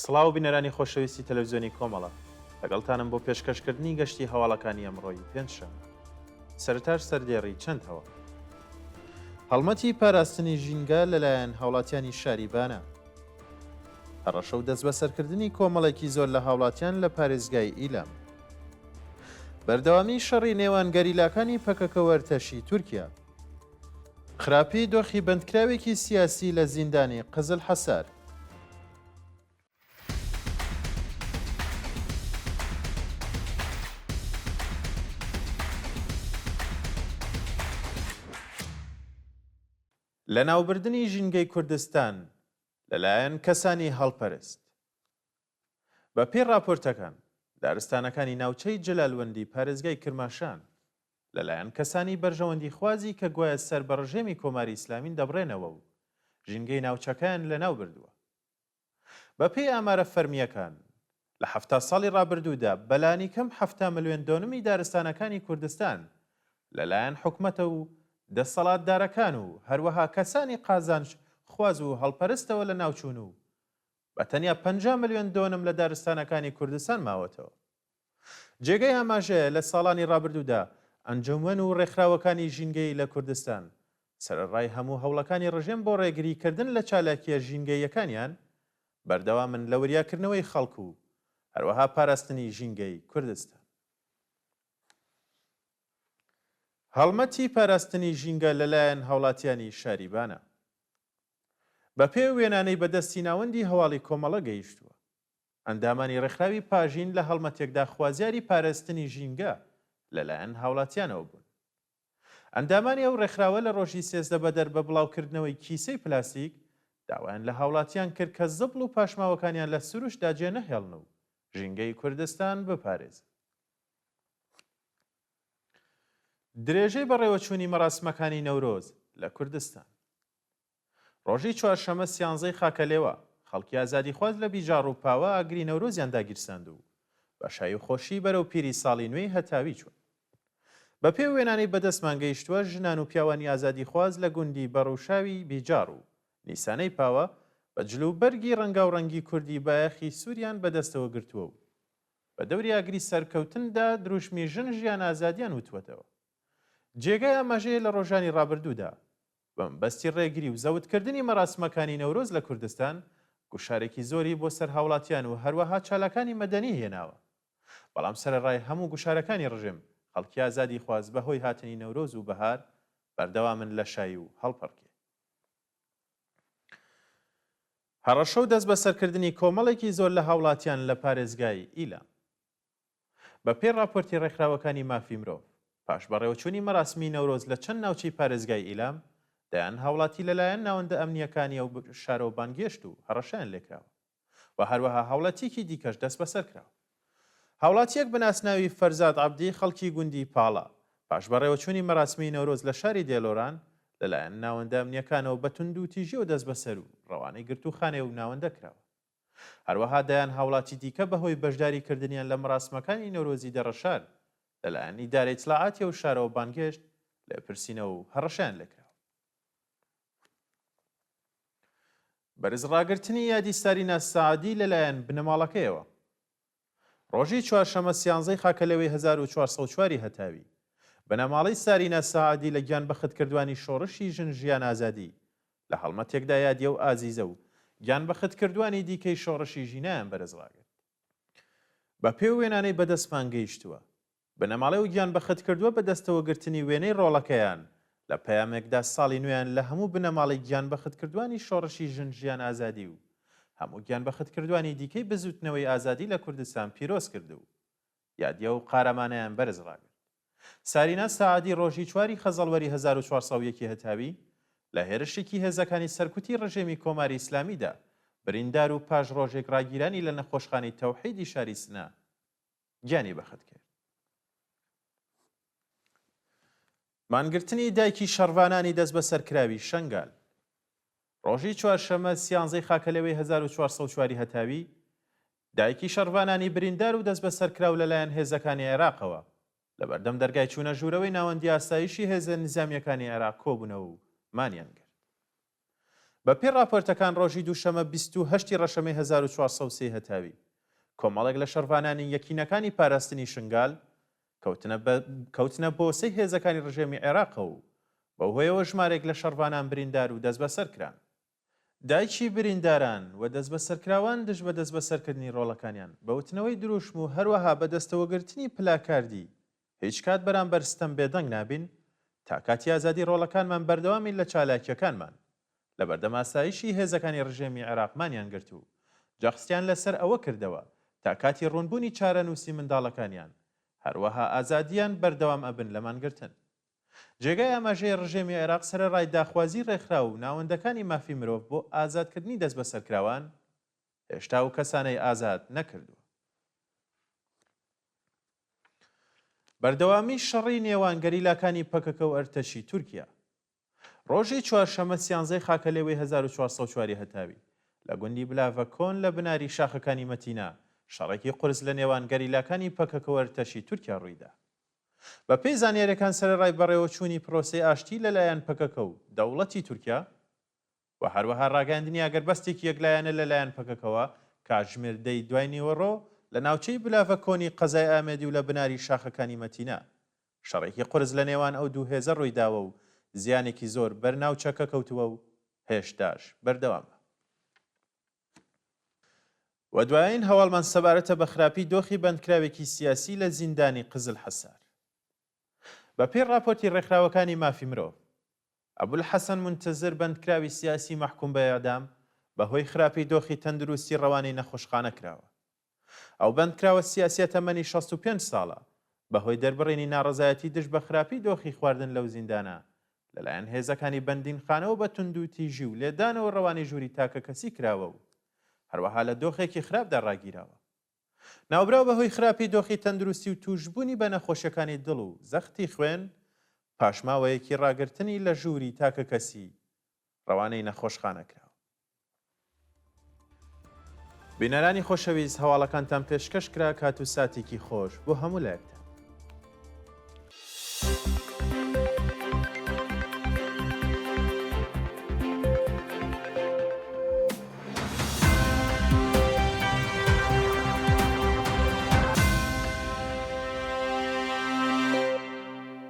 سڵاو بینەرانی خۆشەویستی تەلەفزیۆنی کۆمەڵە، لەگەڵتانم بۆ پێشکەشکردنی گەشتی هەواڵەکانی ئەمڕۆی پێنجشەممە. سەرەتاش سەردێڕی چەند هەواڵ. هەڵمەتی پاراستنی ژینگە لەلایەن هاوڵاتیانی شاری بانە. هەڕەشە و دەستبەسەرکردنی کۆمەڵێکی زۆر لە هاوڵاتیان لە پارێزگای ئیلام. بەردەوامی شەڕی نێوان گەریلاکانی پەکەکە و ئەرتەشی تورکیا. خراپی دۆخی بەندکراوێکی سیاسی لە زیندانی قزل حەسار. لەناوبردنی ژینگەی کوردستان لەلایەن کەسانی هەڵپەرست. بە پێی ڕاپۆرتەکان، دارستانەکانی ناوچەی جەلالوەندی پارێزگای کرماشان لەلایەن کەسانی بەرژەوەندیخوازی کە گوایە سەر بە ڕژێمی کۆماری ئیسلامین دەبڕێنەوە و ژینگەی ناوچەکەیان لەناو بردووە. بە پێی ئامارە فەرمییەکان، لە 70 ساڵی ڕابردوودا بەلانیکەم 70 ملیۆن دۆنمی دارستانەکانی کوردستان لەلایەن حکومەتە و دەسەڵاتدارەکان و هەروەها کەسانی قازانج خواز و هەڵپەرستەوە لەناوچوون و بە تەنیا 50 ملیۆن دۆنم لە دارستانەکانی کوردستان ماوەتەوە. جێگەی ئاماژەیە لە ساڵانی ڕابردوودا ئەنجومەن و ڕێکخراوەکانی ژینگەیی لە کوردستان سەرەڕای هەموو هەوڵەکانی ڕژێم بۆ ڕێگریکردن لە چالاکییە ژینگەییەکانیان، بەردەوامن لە وریاکردنەوەی خەڵک و هەروەها پاراستنی ژینگەی کوردستان. هەڵمەتی پاراستنی ژینگە لەلایەن هاوڵاتیانی شاری بانە. بەپێی ئەو وێنانەی بە دەستی ناوەندی هەواڵی کۆمەڵە گەیشتووە، ئەندامانی ڕێکخراوی پاژین لە هەڵمەتێکدا خوازیاری پارێزتنی ژینگە لەلایەن هاوڵاتیانەوە بوون. ئەندامانی ئەو ڕێکخراوە لە ڕۆژی 13 بەدەر بە بڵاوکردنەوەی کیسەی پلاستیک داوایان لە هاوڵاتیان کرد کە زبڵ و پاشماوەکانیان لە سروشتدا جێنەهێڵن و ژینگەی کوردستان بپارێزن. درێژەی بەڕێوەچوونی مەراسمەکانی نەورۆز لە کوردستان. ڕۆژی چوارشەمە سیانزەی خاکەلێوە، خەڵکی ئازادیخواز لە بیجاڕ و پاوە ئاگری نەورۆزیان داگیرساند و بە شایی و خۆشی بەرەو پیری ساڵی نوێی هەتاوی چوون. بە پێی وێنانەی بەدەستمان گەیشتووە ژنان و پیاوانی ئازادیخواز لە گوندی بەڕوشاوی بیجاڕ و نیسانەی پاوە بە جل و بەرگی ڕەنگاوڕەنگی کوردی بایەخی سووریان بەدەستەوە گرتووە و بە دەوری ئاگری سەرکەوتندا دروشمی ژن ژیان ئازادیان وتووەتەوە. جێگای ئاماژەیە لە ڕۆژانی ڕابردوودا بە مەبەستی ڕێگری و زەوتکردنی مەراسمەکانی نەورۆز لە کوردستان گوشارێکی زۆری بۆ سەر هاوڵاتیان و هەروەها چالاکانی مەدەنی هێناوە. بەڵام سەرەڕای هەموو گوشارەکانی ڕژێم، خەڵکی ئازادیخواز بە هۆی هاتنی نەورۆز و بەهار بەردەوامن لە شایی و هەڵپەڕکێ. هەڕەشە و دەستبەسەرکردنی کۆمەڵێکی زۆر لە هاوڵاتیان لە پارێزگای ئیلام. بە پێی ڕاپۆرتی ڕێکخراوەکانی مافی مرۆڤ، پاش بەڕێوەچوونی مەراسمی نەورۆز لە چەند ناوچەی پارێزگای ئیلام، دەیان هاوڵاتی لەلایەن ناوەندە ئەمنییەکانی ئەو شارەوە بانگهێشت و هەڕەشەیان لێکراوە و هەروەها هاوڵاتییەکی دیکەش دەستبەسەر کراوە. هاوڵاتییەک بە ناسناوی فەرزاد عەبدی خەڵکی گوندی پاڵە، پاش بەڕێوەچوونی مەراسمی نەورۆز لە شاری دێلۆران، لەلایەن ناوەندە ئەمنییەکانەوە بە توندوتیژییەوە دەستبەسەر و ڕەوانەی گرتووخانەی ئەو ناوەندە کراوە. هەروەها دەیان هاوڵاتی دیکە بەهۆی بەشداری کردنیان لە مەراسمەکانی نەورۆزی دەڕەشار لەلایەن ئیدارەی ئیتڵاعاتی ئەو شارەوە بانگهێشت، لێپرسینەوە و هەڕەشەیان لێکراوە. بەرز ڕاگرتنی یادی سارینا سەعدی لەلایەن بنەماڵەکەیەوە. ڕۆژی چوارشەمە سیانزەی خاکەلێوەی 1404 ی هەتاوی، بنەماڵەی سارینا سەعدی لە گیانبەختکردوانی شۆڕشی ژن ژیان ئازادی لە هەڵمەتێکدا یادی ئەو ئازیزە و گیانبەختکردوانی دیکەی شۆڕشی ژینایان بەرز ڕاگرت. بە پێ وێنانەی بەدەستمان گەیشتووە، بنەماڵەی ئەو گیانبەختکردووە بە دەستەوەگرتنی وێنەی ڕۆڵەکەیان لە پەیامێکدا ساڵی نوێیان لە هەموو بنەماڵەی گیانبەختکردوانی شۆڕشی ژن ژیان ئازادی و هەموو گیانبەختکردوانی دیکەی بزووتنەوەی ئازادی لە کوردستان پیرۆز کرد و یادی ئەو قارەمانەیان بەرز ڕاگرت. سارینا ساعدی ڕۆژی چواری خەزەڵوەری 1401 ی هەتاوی لە هێرشێکی هێزەکانی سەرکوتی ڕژێمی کۆماری ئیسلامیدا بریندار و پاش ڕۆژێک ڕاگیرانی لە نەخۆشخانەی تەوحیدی شاری سنە گیانی بەخت کرد. مانگرتنی دایکی شەڕڤانانی دەستبەسەرکراوی شەنگال. ڕۆژی چوارشەممە سیانزەی خاکەلێوەی 1404 ی هەتاوی، دایکی شەڕڤانانی بریندار و دەستبەسەرکراو لەلایەن هێزەکانی عێراقەوە لەبەردەم دەرگای چوونە ژوورەوەی ناوەندی ئاسایشی هێزە نیزامییەکانی عێراق کۆبوونەوە و مانیان گرت. بەپێی ڕاپۆرتەکان ڕۆژی دووشەمە 28 ی ڕەشەمەی 1403 هەتاوی کۆمەڵێک لە شەڕڤانانی یەکینەکانی پاراستنی شنگال کەوتنە کەوتنە بۆسەی هێزەکانی ڕژێمی عێراقەوە و بەو هۆیەوە ژمارەیەک لە شەڕڤانان بریندار و دەستبەسەر کران. دایکی برینداران و دەستبەسەرکراوان دژ بە دەستبەسەرکردنی ڕۆڵەکانیان بە وتنەوەی دروشم و هەروەها بە دەستەوەگرتنی پلاکاردی هیچ کات بەرامبەر ستەم بێدەنگ نابین، تا کاتی ئازادی ڕۆڵەکانمان بەردەوامین لە چالاکییەکانمان، لەبەردەم ئاسایشی هێزەکانی ڕژێمی عێراق مانیان گرت و جەختیان لەسەر ئەوە کردەوە تا کاتی ڕوونبوونی چارەنووسی منداڵەکانیان هەروەها ئازادییان بەردەوام ئەبن لە مانگرتن. جێگای ئاماژەیە ڕژێمی عێراق سەرەڕای داخوازی ڕێکخراو و ناوەندەکانی مافی مرۆڤ بۆ ئازادکردنی دەستبەسەرکراوان، هێشتا ئەو کەسانەی ئازاد نەکردووە. بەردەوامی شەڕی نێوان گەریلاکانی پەکەکە و ئەرتەشی تورکیا. ڕۆژی چوارشەممە سیانزەی خاکەلێوەی 1404 ی هەتاوی، لە گوندی بلاڤە کۆن لە بناری شاخەکانی مەتینا، شەڕێکی قورس لە نێوان گەریلاکانی پەکەکە و ئەرتەشی تورکیا ڕوویدا. بەپێی زانیاریەکان سەرەڕای بەڕێوەچوونی پرۆسەی ئاشتی لەلایەن پەکەکە و دەوڵەتی تورکیا و هەروەها ڕاگەیاندنی ئاگربەستێکی یەکلایەنە لەلایەن پەکەکەوە کاتژمێر دەی دوای نیوەڕۆ لە ناوچەی بلاڤە کۆنی قەزای ئامێدی و لە بناری شاخەکانی مەتینا شەڕێکی قورس لە نێوان ئەو دوو هێزە ڕوویداوە و زیانێکی زۆر بەر ناوچەکە کەوتووە و هێشتاش بەردەوامە. و دوایین هەواڵمان سەبارەتە بە خراپی دۆخی بەندکراوێکی سیاسی لە زیندانی قزل حەسار. بە پێی ڕاپۆرتی ڕێکخراوەکانی مافی مرۆڤ، ئەبولحەسەن مونتەزر بەندکراوی سیاسی مەحکوم بە ئێعدام بە هۆی خراپی دۆخی تەندروستی ڕەوانەی نەخۆشخانە کراوە. ئەو بەندکراوە سیاسیە تەمەنی 65 ساڵە، بە هۆی دەربڕینی ناڕەزایەتی دژ بە خراپی دۆخی خواردن لەو زیندانە لەلایەن هێزەکانی بەندینخانەوە بە توندوتیژی و لێدانەوە ڕەوانەی ژووری تاکەکەسی کراوە و هەروەها لە دۆخێکی خراپدا ڕاگیراوە. ناوبراو بەهۆی خراپی دۆخی تەندروستی و تووشبوونی بە نەخۆشیەکانی دڵ و زەختی خوێن، پاش ماوەیەکی ڕاگرتنی لە ژووری تاکەکەسی ڕەوانەی نەخۆشخانە کراوە. بینەرانی خۆشەویست هەواڵەکانتان پێشکەش کرا کات و ساتێکی خۆش بۆ هەموو لایەکتان.